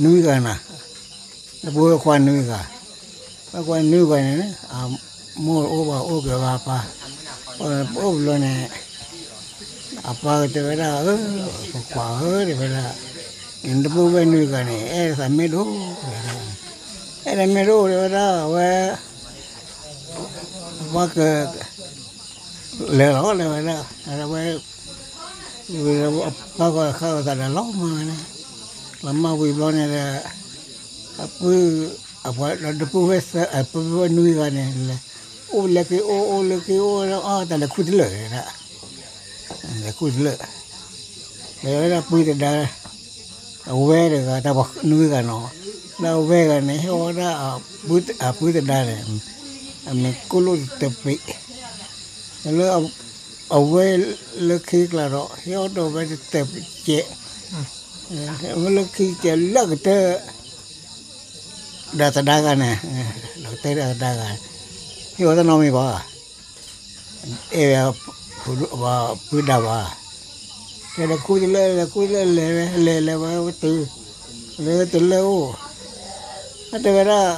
နွံဂၤနၤ, တပူၤဝဲခွါနွံဂၤ, ဝဲခွါနွံဂၤန့ၣ် အမိၢ်အိၣ်ဘၣ်အိၣ်က့ၤဝဲအပၢ်, အိၣ်ဘျီန့ၣ် အပၢ်ကတဲဝဲဒၣ် အၢ ပကွၢ်ဧၢ တဲဝဲဒၣ်, နတပူၤဝဲနွံဂၤန့ၣ် အဲၣ်သးမ့ၢ်ဒိၣ်, အဲၣ်သးမ့ၢ်ဒိၣ် တဲဝဲဒၣ် အဝဲ ပှၤကလဲၤလီၤ တဲဝဲဒၣ်, ဝဲ ပၢ်ကီၢ်ခးအသးဒီးလီၤမၢ်ဝဲန့ၣ်, လီၤမၢ်ဝံၤဘျီန့ၣ်ဒီး အပုၢ် အပှၤဒီးတပုၢ်ဝဲၢ်သၢ အပုၢ်ဝဲၢ်နွံဂၤန့ၣ် လဲၤအိၣ်လၢခံအိၣ် အိၣ်လၢခံအိၣ် အီၣ်တၢ်လဲၤခူၣ်တလၢာ်ဒၣ်, လဲၤခူၣ်တလၢာ်, လဲၤဝဲဒၣ်ပုၢ်သဒါ အဝဲတဂၤ တၢ်ပှၤနွံဂၤနီၤ, လၢအဝဲဂၤန့ၣ် ဟ့ၣ်ဝဲဒၣ် အပုၢ်သဒါန့ၣ် အမ့ၢ်ကိၣ်လိၣ်တတၢၢ်ပ့ၤ, လၢအဝဲလၢခံကျါဒီး ဟ့ၣ်အီၣ်ဒီးဝဲတတၢၢ်ပ့ၤကဲး, အဝဲလၢခံကဲးလၢကတၢၢ် ဒီးသဒါဂၤန့ၣ်, ဒီးကတၢၢ်ဒီးသဒါဂၤ, ဟ့ၣ်ဝဲတၢ်နီတမံၤဘၣ်, အဲၣ်ဝဲ ပုၢ်ဒၣ်ဘၣ်, ကဲဒီးခူၣ်တလၢာ် လဲၤခူၣ်တလၢာ် လဲၤဝဲ လဲၤလဲၤဝဲတုၤ လၢတလၢာ်အိၣ်, အတဲဝဲဒၣ်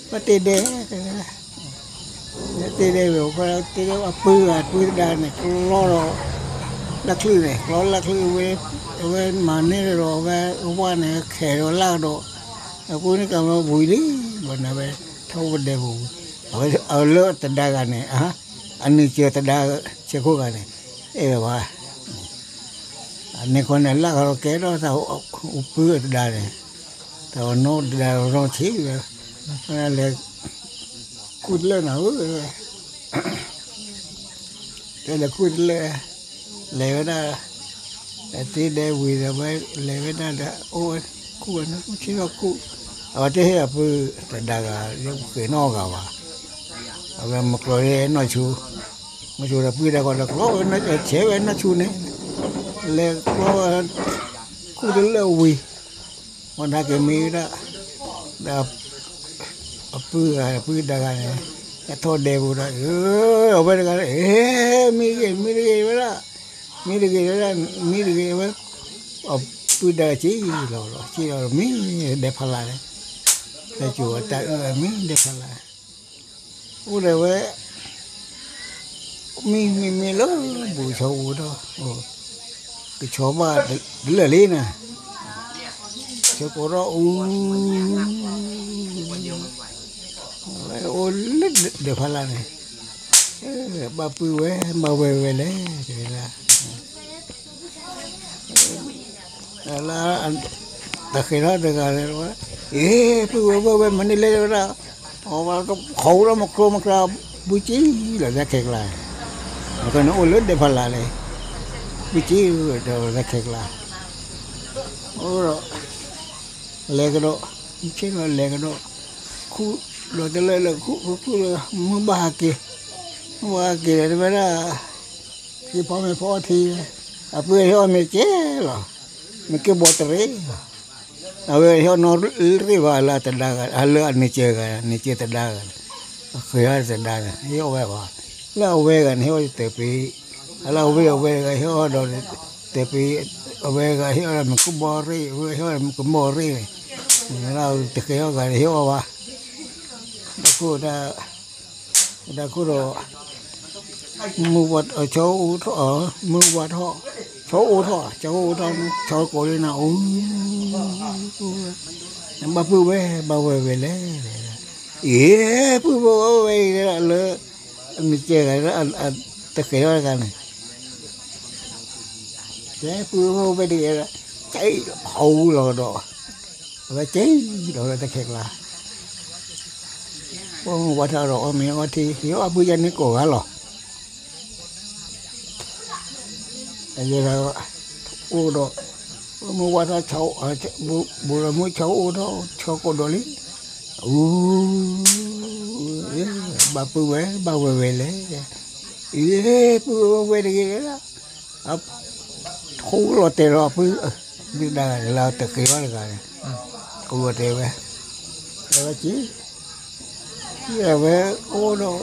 ပတ့ဒဲ တဲဝဲဒၣ်, တ့ဒဲဝဲ တ့ဒဲအပုၢ် အပုၢ်သဒါန့ၣ် ကျီဒီး လၢချုၣ်န့ၣ် ကျီလၢချုၣ်ဝဲ, အဝဲမၤန့ၢ်ဒီးအဝဲဝၣ်န့ၣ် ခဲဒီးလၢကဒီး, အပုၢ်န့ၣ်ကမၤဝံၤလံ, ဘၣ်န့ၣ်ဝဲ ထီၣ်ဝဲဒဲပူၤ, အဝဲလၢသဒါဂၤန့ၣ် အနံၤစၢၤသဒါဆဲးခိၣ်ဂၤန့ၣ် အဲၣ်ဝဲဘၣ် အန့ၣ်ခီန့ၣ် လၢကဒီးကဲထီၣ်တၢ်အိၣ်ပုၢ်သဒါန့ၣ်, တၢ်အိၣ်နီၢ်သဒါနီၢ်ဆံးဝဲ, လဲၤ ခူၣ်တလၢာ်နၤဧၢ, တဲလဲၤခူၣ်တလၢာ်, လဲၤဝဲဒၣ်, တ့ဒဲဝံၤဒီးဝဲ လဲၤဝဲဒၣ်ဒီး အိၣ်ဝဲခူၣ်ဝဲန့ၣ် ခူၣ်ဆံးထီၣ်ခူၣ်, အဝဲတဟ့ၣ်အပုၢ်သဒါဂၤ ဃဲၤနီၣ်ဂၤဘၣ်, အဝဲမၤကျီၤနီၢ်ဆူ, မၤဆူဒီးပုၢ်သဒါကီးဒီးကျီဝဲ ဆဲးဝဲနီၢ်ဆူန့ၣ်, လဲၤကျီဝဲ ခူၣ်တလၢာ်ဝံၤ, ဝဲဒၣ်က့ၤမံဝဲဒၣ်, ဒီး အပုၢ်ဂၤ အပုၢ်သဒါဂၤန့ၣ် ဟဲထီၣ်ဒဲပူၤဒီး အဝဲတဂၤ မံတဂ့ၤ မံတဂ့ၤဝဲဒၣ်, မံတဂ့ၤဝဲဒၣ်, မံတဂ့ၤဝဲ, အပုၢ်သဒါက့ၤလီၤလီၤ က့ၤလီၤမံဒဲဖးလၢ်န့ၣ်, ဟဲစိာ်ဝဲတၢ်အၢၣ်မံဒဲဖးလၢ်, အိၣ်ဒီးဝဲ မံမံမံလၢဘူးဆီအူထီၣ်, ကဆီဘၣ်တလၢာ်လံနၤ, ဆၢကိးထီၣ်အူ, အိၣ်လၢဒဲဖးလၢ်န့ၣ်, ဘၣ်ပုၢ်ဝဲ ဘၣ်ဝဲၢ်ဝဲလဲၣ်, တဲဝဲဒၣ် လၢ တဃဲၤထီၣ်တဂၤလဲၣ်, အ့ ပုၢ်ဝဲၢ်ဝဲၢ်ဝဲ မနုၤလဲၣ်တဲဝဲဒၣ်, အဝဲခီဝဲဒၣ်မုၢ်ကျိမုၢ်ကျါ, ဘုကံလီၤ တၢ်ခဲကျါ, မ့ၢ်ကန့ၣ်အိၣ်လၢဒဲဖးလၢ်လဲၣ်, ဘုကံဒီးတၢ်ခဲကျါ, အိၣ်ဒီး လဲၤကဒီး, ဆ့ဒီးလဲၤကဒီး, ခူၣ်ဒီးတလၢာ်လၢခူၣ် ခူၣ်ဒီး မုၢ်ဘၣ်ဟးက့ၤ, မုၢ်ဘၣ်ဟးက့ၤဒီး တဲဝဲဒၣ် က့ၤဖီမ့ၤဖီအီထံ, အပုၢ်ဟဲအီၣ်မ့ၤကဲလီၤ, မ့ၢ်က့ၤဘီတရ့လီၤ, အဝဲဟဲအီၣ်နီၣ်ရ့ၣ်ဘၣ်လၢတဒါဂၤ လၢအန့ၢ်စၢၤဂၤ န့ၢ်စၢၤတဒါဂၤ, အဃဲၤအီၣ်တဒါန့ၣ် ဟဲအီၣ်ဝဲဘၣ်, လၢအဝဲဂၤန့ၣ် ဟဲအီၣ်တၢၢ်ပ့ၤ, လၢအဝဲအဝဲဂၤဟဲအီၣ်ဒီး တၢၢ်ပ့ၤ, အဝဲဂၤဟဲအီၣ်ဒီးမ့ၢ်ကဘီရ့ၣ်, အဝဲဟဲအီၣ်ဒီးမ့ၢ်ကဘီရ့ၣ်န့ၣ်, တဃဲၤအီၣ်ဂၤန့ၣ် ဟဲအီၣ်ဘၣ်, တၢ်ခိၣ် တၢ်ခိၣ်ဒီး မုၢ်ဝါထီၣ်, ဆီအိၣ်ထီၣ်, မုၢ်ဝါထီၣ်, ဆီအိၣ်ထီၣ်, ဆီအိၣ်ထီၣ်, ဆီကိးလံနၤအိၣ်, ဘၣ်ပုၢ်ဝဲၢ် ဘၣ်ဝဲၢ်ဝဲလဲၣ်, အ့ ပုၢ်ဝဲၢ်ဝဲအံၤလၢ အမ့ၢ်ကဲဂၤလၢ တဃဲၤထီၣ်တဂၤန့ၣ်, ကဲပုၢ်ဝဲၢ်ဝဲတဂၤ, ကဲဟီၣ်လီၤကဒီး, အဝဲကဲလီၤလၢတၢ်ခဲကျါ အိၣ်မုၢ်ဝါထီၣ်ဒီးအီၣ်မ့ၤအီထံ ဟံးအီၣ်အပုၢ်ယါန့ၣ်ကိးဂၤလီၤ, အယဲဒၣ် အိၣ်ဒီး အိၣ်မုၢ်ဝါထီၣ် ဘူးဒီးမုၢ်ဆီအိၣ်ထီၣ် ဆီကိးဒီးလံ, အူ ဘၣ်ပုၢ်ဝဲၢ် ဘၣ်ဝဲၢ်ဝဲလဲၣ်, အ့ ပုၢ်ဝဲၢ်ဝဲတဂ့ၤလၢ အ ထူလီၤတဲာ်လီၤအပုၢ်, မ့ၢ်ဒၣ်လၢတဃ့ဘၣ်တဂၤန့ၣ်, ကလီၤတဲာ်ဝဲ, အဝဲက့ၤ, အဝဲအိၣ်ဒီး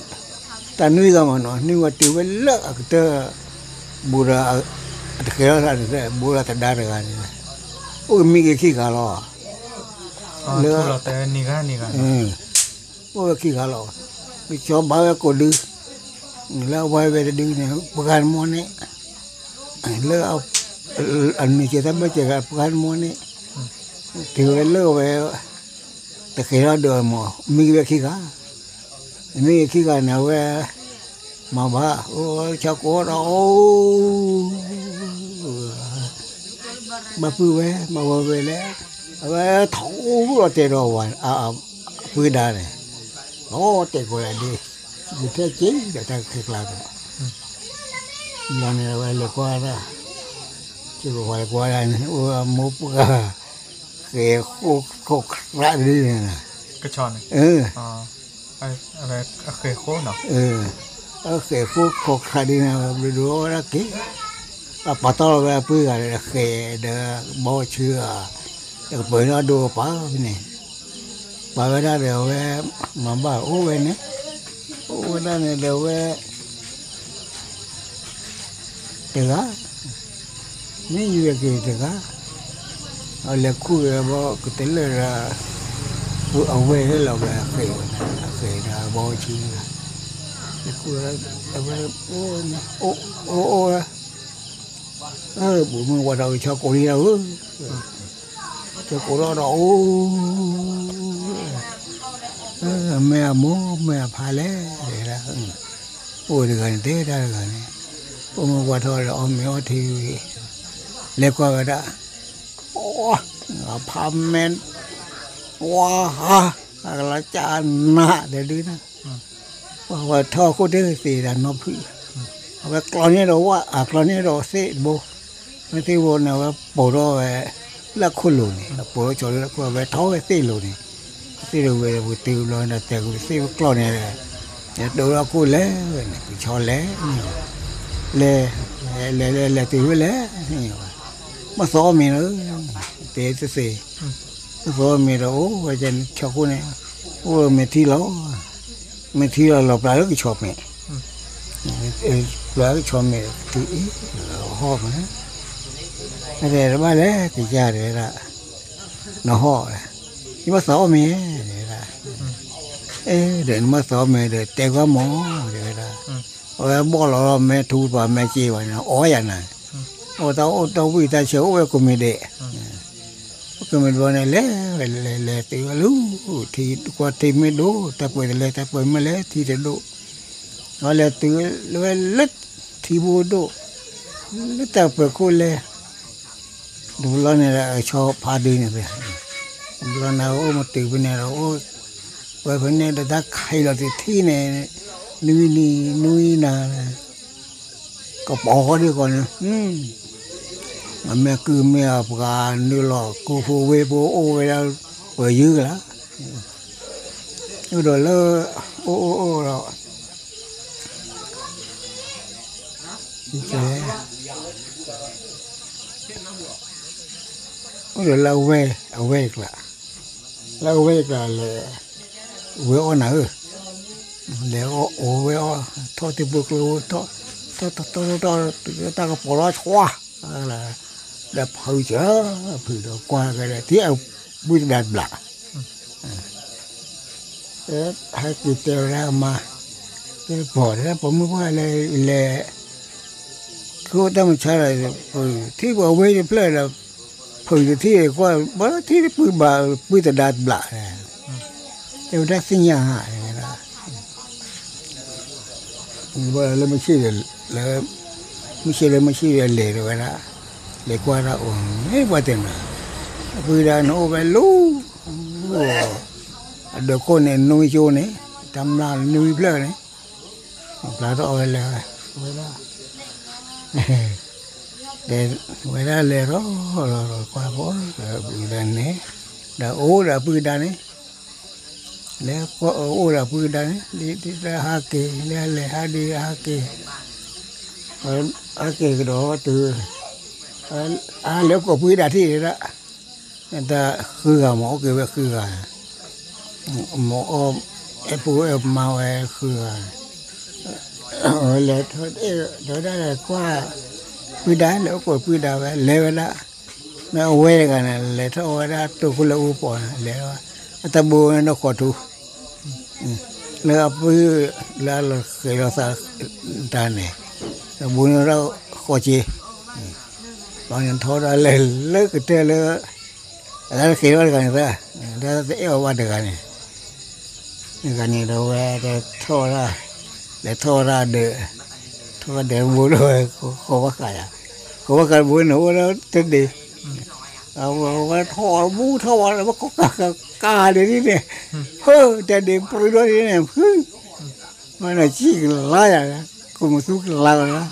တၢ်နွံဂၤမးနီၤ, နွံဂၤတုၤဝဲလၢအကတၢၢ်, ဘူးဒီး, တဃ့ဘၣ်တဂၤန့ၣ်, ဘူးဒီးသဒါတဂၤန့ၣ်, အိၣ်ကမံက့ၤခံဂၤလီၤ. လၢ အိၣ်ဝဲခံဂၤလီၤ, ကဆီဘါဝဲကိးဒု, လၢအဝဲဝဲတဒုန့ၣ် ပှၤဂၤတမီန့ၣ်, လၢ အနုၤကဲတၢ်ဘၢၣ်စၢၤဂၤ ပှၤဂၤတမီန့ၣ်, တုၤဝဲလၢဝဲ တဃဲၤထီၣ်ဒီးမး မံဝဲခံဂၤ, မံဝဲခံဂၤန့ၣ် အဝဲ မၤဘၣ် အိၣ်ဆီကိးဒီးအိၣ် ဘၣ်ပုၢ်ဝဲ ဘၣ်ဝဲဝဲလဲၣ်, အဝဲထီၣ်အိၣ်လီၤတဲာ်ဒီးဝဲ အပုၢ်ဒါန့ၣ်, လီၤတဲာ်ကိးယၤဒ့, ယထဲက့ၤဒီးတၢ်ကခဲကျါဒီး, လီၤန့ၣ်အဝဲလဲၤကွၢ်ဒၣ်, စ့ၢ်ကီးပှၤလဲၤကွၢ်ဒၣ်န့ၣ် အိၣ်မိၢ်ပှၢ် ဃဲၤဃိခိၣ်ခရးဒ်န့ၣ်, အဃဲၤဃိခိၣ်ခရးဒ်န့ၣ် ဘျုးဒိၣ်ဝဲဒၣ်က့ၤ, အပာ်တီၢ်လီၤဝဲအပုၢ်ဂၤဒီးဃဲၤဒီးဘီဆၢ, တကပၤနီၣ်ဒိပာ်ဖဲန့ၣ်, ပာ်ဝဲဒၣ်ဒီးအဝဲ မၤဘၣ်အိၣ်ဝဲန့ၣ်, အိၣ်ဝဲဒၣ်န့ၣ်ဒီးအဝဲ တဂၤ, မ့ၢ်ယွၤက့ၤတဂၤ, အလဲၤခူၣ်ဝဲဘီကတလၢာ်ဒီး, အဝဲဟဲလီၤဝဲအဃဲၤဝဲ, အဃဲၤဒီးဘီဆၢ, လဲၤခူၣ်ဝဲ, အဝဲ, အိၣ်အိၣ်ဝဲ, ပမ့ၢ်ဝဲဒီးကဆီကိးလံလၢဧၢ, ကဆီကိးထီၣ်ဒီးအိၣ် မ့ၢ်အမိၢ်မ့ၢ်အဖါလဲၣ်, အိၣ်တဂၤန့ၣ် တဲတၢ်တဂၤန့ၣ်, အိၣ်မ့ၢ်ဝဲထီၣ်ဒီး အီၣ်မ့ၤအီထံဝံၤ, လဲၤကွၢ်ဝဲဒၣ်, အဖါမဲ, ဝါဟါ, အကလီၤကၢ်နးတဲဒုန့ၣ်, ဝဲထီၣ်ခိၣ်တသ့ဒၣ်နီဖုၣ်, အဝဲကျီန့ၢ်ဒီးဝၣ် အကျီန့ၢ်ဒီးသ့ၣ်တဘိ မ့ၢ်သ့ၣ်တဘိန့ၣ် အဝဲပိာ်ထီၣ်ဝဲ လၢခိၣ်လိၤန့ၣ် အပိာ်ထီၣ်ကၠီၤလၢခိၣ် အဝဲထီၣ်ဝဲသ့ၣ်လိၤန့ၣ်, သ့ၣ်လိၤဝဲပကတုၤဘျီဒီး တဲကသ့ၣ်ဝဲကျီၢ်န့ၣ်, ယတိၢ်ထီၣ်ခိၣ်လဲၣ်န့ၣ် ကဆီလဲၣ်, လဲၤ, လဲၤလဲၤလဲၤလဲၤ တုၤဝဲလဲၣ်, မ့ၢ်သီအီၣ်မ့ၤလီၤ, တဲတသ့, မ့ၢ်သီအီၣ်မ့ၤဒီး အိၣ်ဝဲကဆီခိၣ်န့ၣ်, အိၣ်မဲာ်ထံလီၤ မဲာ်ထံလီၤ လီၤပျၢ်လၢကဆီမဲာ်, ပျၢ်လၢကဆီမဲာ် တုၤအံၤ ဟီၣ်မး, အတဲတဘၣ်လဲၣ် ကယၤတဲဝဲဒၣ်, နဟီၣ်လဲၣ်, ယမ့ၢ်သီအီၣ်မ့ၤ တဲဝဲဒၣ်, အဲ ဒီးနမ့ၢ်သီအီၣ်မ့ၤဒီး တဲကွၢ်မး တဲဝဲဒၣ်, အဝဲဘီၣ်လီၤလီၤ မဲာ်ထူပှၤမဲာ်စ့ပှၤန့ၣ် အီၣ်ယၤနၤ, အီၣ်တၢ်အိၣ်တၢ်ဝံၣ်တၢ်ဆၢအိၣ်ဝဲကိးမံၤဒဲး ကမ့ၢ်တဘျီန့ၣ် လဲၤဝဲလဲၤလဲၤတုၤဝဲလၢ ထံကွၢ်ထံမ့ၢ်ဒိၣ် တၢ်ပှဲၤတလဲၤ တၢ်ပှဲၤမ့ၢ်လဲၤထံတဒိၣ်, အဝဲလဲၤတုၤဝဲလၢထံဘိဒိၣ်, လၢတၢ်ပှဲၤခိၣ်လဲၤ, တဘျီန့ၣ်ဒီး အဆီဖးဒုန့ၣ်, တဘျီန့ၣ်အိၣ်မ့ၢ်တုၤဖဲန့ၣ်ဒီး အိၣ်ဝဲဖဲန့ၣ်ဒီး တၢ်ခးအံၤလီၤတထံၣ်န့ၣ်, နွံနံၤနွံနၤ ကပီၤဃီဒ်ကီးန့ၣ်, အမဲာ်ကုၢ်မ့ၢ်အပှၤနုာ်လီၤ ကုၢ်ဖိဝ့ၢ်ဖိအိၣ်ဝဲဒၣ် ပယုၢ်ကလါ, အိၣ်ဒီးလၢ အိၣ်အိၣ်အိၣ်ဒီး အိၣ်ဒီးလၢအဝဲ အဝဲအကျါ, လၢအဝဲအကျါလဲၤ ဝဲအီၣ်နၤဧၢ, လဲၤအီၣ်အိၣ်ဝဲအီၣ် ထီၣ်တံၤပူၤကျိ ထီၣ် ထီၣ်ထီၣ်ထီၣ်ထီၣ် တၢ်ကပီၤလီၤဆွါ, ဒီးဖုးစၢၤ ဖုးဒီးကွၢ်ကဒီး ထံအပုၢ်တဒါတဘျး ဟဲက့ၤတဲဝဲဒၣ်အမါ, တဲပီၤတဲပိာ်မုၣ်ပှၢ်လဲၤလဲၤ, ကအိၣ်တၢ်မုၢ်ဆါဒီး ထံပှၤဝဲတဖျၢၣ်ဒီး ဖုးတထံၣ်ကွၢ် ဘၣ်ထံၣ်တပုၢ်ဘၣ် ပုၢ်တဒါတဘျး, တဲဝဲဒၣ်သ့ၣ်ညါဧါ တဲဝဲဒၣ် လၢမုၢ်ဆ့ၣ်ဒီး လၢ မုၢ်ဆ့ၣ်လၢမုၢ်ဆ့ၣ်ဒီး လဲၤတဲဝဲဒၣ်, လဲၤကွၢ်တၢ်အိၣ်မ့ၢ်ပှၤတဲနၤ, အပုၢ်ဒါန့ၣ်အိၣ်ဝဲလီၤ, အဒၢးခိၣ်န့ၣ် နွံကၠိန့ၣ် တၢ်မျၢ်နွံဖျၢၣ်န့ၣ်, ဘျါထီၣ်ဝဲလဲၤဝဲ, ဝဲဒၣ်, တဲဝဲဒၣ်လဲၤထီၣ်လီၤ ကွၢ်ဖိ, အပုၢ်ဒါန့ၣ်, ဒီးအိၣ်ဒီးအပုၢ်ဒါန့ၣ် လဲၤအိၣ်ဒီးပုၢ်ဒါန့ၣ် ဒ်တၢ်ဟးက့ၤ လဲၤလဲၤဟးဒ်ဟးက့ၤ, ဟးက့ၤကဒီးတုၤ အလဲၤအိၣ်ကိးပုၢ်ဒါထံၣ်ဒၣ်, တၢ်ဃုဂၤမ့ၢ်အိၣ်က့ၤဝဲဃုဂၤ, မ့ၢ်အီၣ်အဲၣ်ဖိအဲၣ်မါဝဲဃုဂၤ, လဲၤထီၣ်ဒၣ်လဲၤကွၢ် ပုၢ်ဒါလဲၤအိၣ်ကိးပုၢ်ဒါဝဲ လဲၤဝဲဒၣ် အဝဲတဂၤန့ၣ် လဲၤထီၣ်ဝဲဒၣ်တိၢ်ခိၣ်လၢအူပီၣ်န့ၣ် လဲၤ အတၢ်ဘိန့ၣ်နီၢ်ဃီးထူ လၢအပုၢ် လၢအလီၤဃဲၤလီၤသးတၢ်န့ၣ် တၢ်ဘိန့ၣ်ထီၣ်ဃီးက့ ဘၣ်န့ၣ်ထီၣ်ဒၣ်လဲာ်လၢကတၢၢ်လၢ အတၢ်ဃဲၤထီၣ်တဂၤန့ၣ်သၢ တၢ်တအဲၣ်အီၤဘၣ်တဂၤန့ၣ် တဂၤန့ၣ်ဒီးဝဲထီၣ်ဝဲဒၣ် လဲၤထီၣ်ဝဲဒၣ်ဒီး ထီၣ်ဝဲဒၣ်ဘိဒီးဝဲ ဃီဘၣ်ဃးယၤ ဃီဘၣ်ဃးဘိန့ၣ်အိၣ်ဝဲဒၣ်တဒ့ အဝဲထီၣ်ဝဲဘူၣ်ထီၣ်ဝဲလၢဝဲကီၢ်ကးကးဒ်န့ၣ် ဖုတဒ့ပြံထီၣ်ဒ်န့ၣ် ဖု မ့ၢ်နဆံၣ်ကလါယၤ ကိးမသူကလါဝဲလီၤ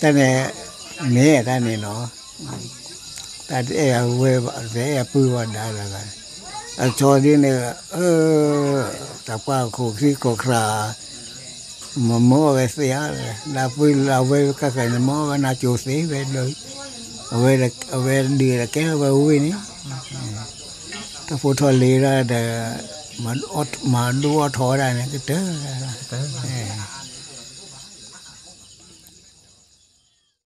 တၢ်န့ၣ် မ့ၢ်တၢ်န့ၣ်နီၤ တၢ်တအဲၣ်အဝဲဘၣ် တအဲၣ်အပုၢ်ဘၣ်ဒါလၢၤဘၣ် အကၠီဒ်န့ၣ် တၢ်ပှၢ်ခိၣ်ခံခိၣ်ခြၢ် မ့ၢ်မ့ၢ်အီၣ်ဝဲသ့ဧါ လၢအပုၢ်လၢအဝဲကဃဲၤန့ၣ် မ့ၢ်အီၣ်ဝဲနါကၠိသ့ဝဲဒီး အဝဲဒုးဒီးကဲထီၣ်ဝဲဝ့ၢ်န့ၣ် ထီၣ်ဖိထီၣ်လံၤဒၣ်ဒီး မၤဒိၣ်အီၣ်ထီဝဲဒၣ်န့ၣ် ကတၢၢ် တၢၢ်